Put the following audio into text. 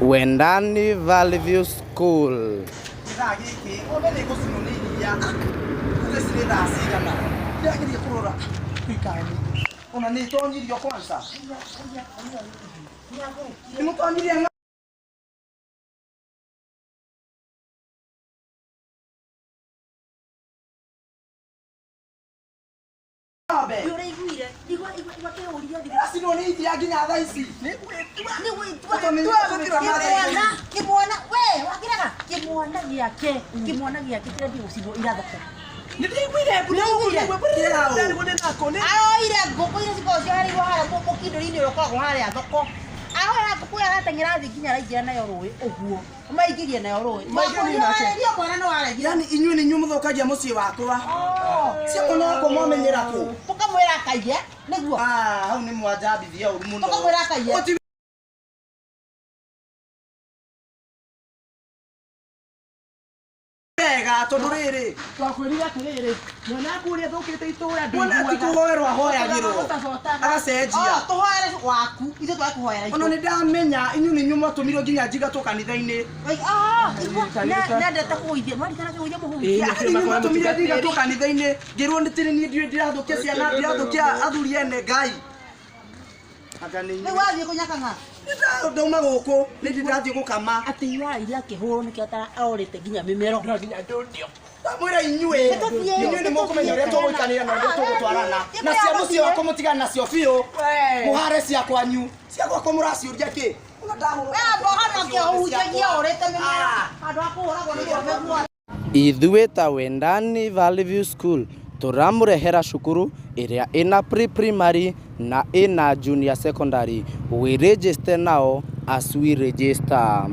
Wendani Valley View School. Gĩthaa gĩkĩ ng'ombe nĩ ĩgũcinwo nĩ iria uge cirĩ thaa cigana ndĩrageria kũrora ikani ona nĩ itonyirio kwanza nĩ mũtonyirie ng'ombe Nĩũraiguire? Igua igua igua kĩũria thikũ. iracinwo nĩ iria nginya thaa ici Nĩ gwĩtua. Tũtũmĩra Kĩmwana, kĩmwana, we wakĩrega kĩmwana gĩake, kĩmwana gĩake kĩrathiĩ gũcinwo ira thoko. Nĩ ndĩiguire. Nĩũiguire? Ndarigwo nĩ nako nĩ Aroire ngũkũ iria cikoragwo ciohereirwo harĩa mũkindũri-inĩ ũrĩa ũkoragwo harĩa thoko. Aroya ngũkũ ĩyo arateng'era athiĩ nginya araingĩra nayo rũĩ ũguo. Maingĩrie nayo rũĩ. Maingĩrie nake. Wakwĩria mwana nĩ waregire. Yani inyuĩ nĩ inyuĩ mũthũkagia mũciĩ wakwa. Cia mwana wakwa mwamenyera kũ? Tũkamwĩra akaiye nĩguo. Ah, hau nĩ mwanjambithia ũru mũno. Tũkamwĩra akaiye. Ũti wega tondũ rĩrĩ Twakwĩrire atĩrĩrĩ, mwana waku ũrĩa thũkĩte itũra mwana ti kũhoerwo ahoyagĩrwo agacenjia. Oh, tũhoere waku ithuĩ twage kũhoera Ona nĩ ndamenya inyuĩ nĩ inyuĩ mwatũmirwo nginya njigatwo kanitha-inĩ. Nendete kũgũithia nwarikana kĩgũithia mũhunjia. Yaani inyuĩ mwatũmire njigatwo kanitha-inĩ ngĩrwo nĩ tĩrĩ niĩ ndiũĩ ndirathũkia ciana ndirathũkia athuri ene Ngai. Anga nĩ Rĩu inyuĩ. wathiĩ kũnyakang'a. Ndauma gũkũ nĩ ndĩ ndathiĩ gũkama. Atĩ iraire akĩhũrwo nĩkĩo arorĩte nginya mĩmero. Ndamwĩra inyuĩ Nĩtũthiĩ, inyuĩ nĩ mũkũmenya ũrĩa tũgũikanĩra na ũrĩa tũgũtwarana na cia mũciĩ wakwa mũtigane nacio biũ mũhare cia kwanyu cia gwakwa mũraciũria kĩ. Ona ndahũrwo. Ũhunjagia ũrĩte mĩmero handũ ha kũhũragwo nĩ guo. Ithuĩ ta Wendani Valley View School tũramũrehera cukuru ĩrĩa ĩna pre-primary na ĩna junior secondary. We register now as we register.